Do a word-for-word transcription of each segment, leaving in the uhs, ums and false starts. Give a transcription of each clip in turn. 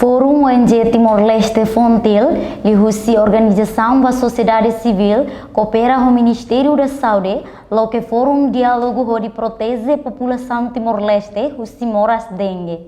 Forum O N G Timor-Leste, FONTIL, liuhusi organizasaun ba sosiedade sivíl, koopera ho Ministériu da Saúde, loke forum diálogu hodi proteje populasaun Timor-Leste husi moras dengue.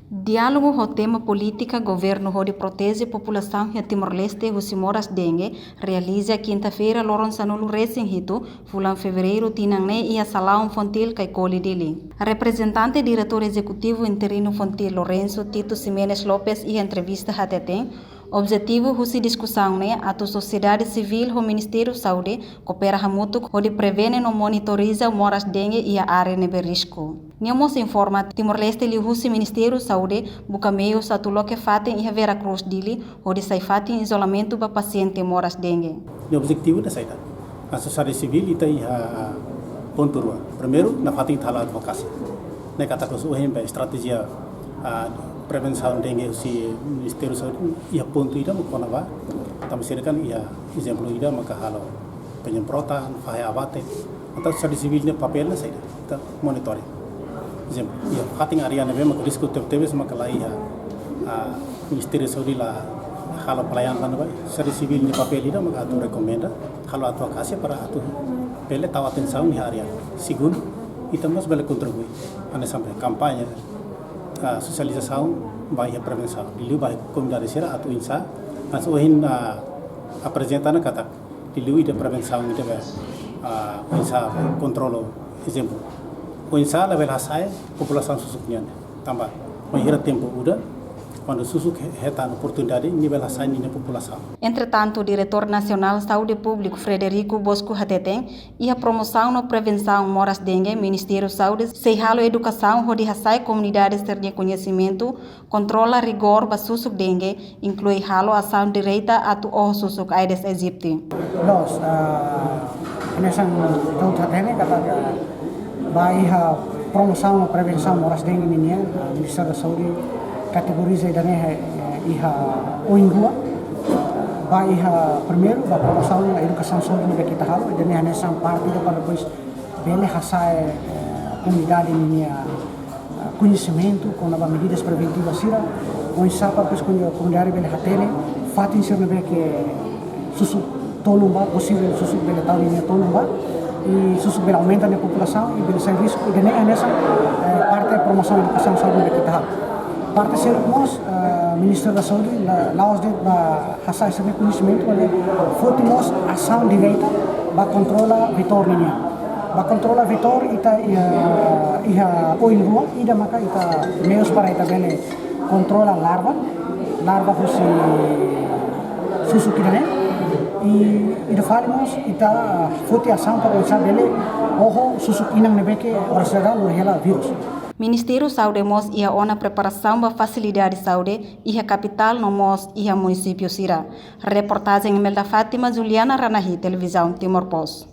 Diálogu ho tema polítika governu hodi proteje populasaun iha Timor-Leste husi moras dengue realiza kinta-feira, loron sanulu-resin-hitu, fulan fevereiru tinan ne'e, iha salaun FONTIL Caicoli, Dili. Reprezentante Diretór Ezekutivu Interinu FONTIL, Lourenço Tito Ximenes Lopes, iha entrevista hateten, objetivu husi diskusaun ne'e atu sosiedade sivíl ho Ministériu Saúde koopera hamutuk hodi prevene no monitoriza moras dengue iha área ne'ebé risku. Nia mós informa, Timor-Leste liuhusi Ministériu Saúde buka meius atu loke fatin iha Vera Cruz, Dili, hodi sai fatin izolamentu ba pasiente moras dengue. Nia objetivu ida saida? Iha sosiedade sivíl ita iha pontu rua. Primeiru, nafatin ita halo advokasia. Ne'e katak ohin ba estratéjia, ah, prevensaun dengue husi Ministériu Saúde iha pontu ida mak kona-ba, tanba sira kan iha ezemplu ida maka halo penyemprotan, fahe abate. Entaun sosiedade sivíl nia papél ne'e saida? Ita monitoring. Ezemplu, iha fatin área ne'ebé maka risku tebetebes maka la iha, ah, Ministériu Saúde la halo pelayanan tan ba. Sosiedade sivíl nia papél ida maka atu rekomenda, halo advokasia para atu bele tau atensaun iha área. Segundu, ita mós bele kontribui. Hanesan kampaña, ah, sosializasaun ba iha prevensaun. Liuliu ba komunidade sira atu oinsá, mas ohin, ah, aprezenta ona katak liuliu ida prevensaun ida be, ah, oinsá kontrolu, ezemplu. Oinsá labele hasa'e populasaun susuk nian. Tanba bainhira tempu udan, kuandu susuk he-, hetan oportunidade, nia bele hasa'e ninia populasaun. Entretantu, Diretór Nasionál Saúde Públiku, Frederico Bosco, hateten, iha promosaun no prevensaun moras dengue, Ministériu Saúde sei halo edukasaun hodi hasa'e komunidade sira-nia koñesimentu, kontrola rigór ba susuk dengue, inklui halo asaun direta atu oho susuk Aedes aegypti. Loos, ah, hanesan ita hotu hatene katak ba iha promosaun no prevensaun moras dengue ninian, ah, Ministériu da Saúde kategoriza ida-ne'e, eh, iha oin rua. Ba iha primeiru, ba promosaun edukasaun saúde ne'ebé ke ita halo, ida-ne'e hanesan parte ida para depois bele hasa'e, eh, komunidade ninia, eh, koñesimentu kona-ba medidas preventivas sira, oinsá para depois komu-, komunidade bele hatene fatin sira ne'ebé ke susuk tolun ba, posivel susuk bele tau ninia tolun ba, i susuk bele aumenta nia populasaun, i bele sai risku, ida-ne'e hanesan, eh, parte promosaun edukasaun saúde ne'ebé ke ita halo. Parte seluk mós, eh, Ministériu da Saúde, la-, la'ós de'it ba hasa'e sira-nia koñesimentu, maibé foti mós asaun direta ba kontrola vetór ninian. Ba kontrola vetór ita iha, iha oin rua, ida maka ita meius para ita bele kontrola larva, larva husi susuk ida-ne'e. I ida fali mós ita foti asaun para oinsá bele oho susuk inan ne'ebé ke oras daudaun lori hela virus. Ministériu Saúde mós iha ona preparasaun ba fasilidade saúde iha kapitál no mós iha munisípiu sira. Reportajen Imelda Fátima, Juliana Ranahi, Televizaun Timor Post.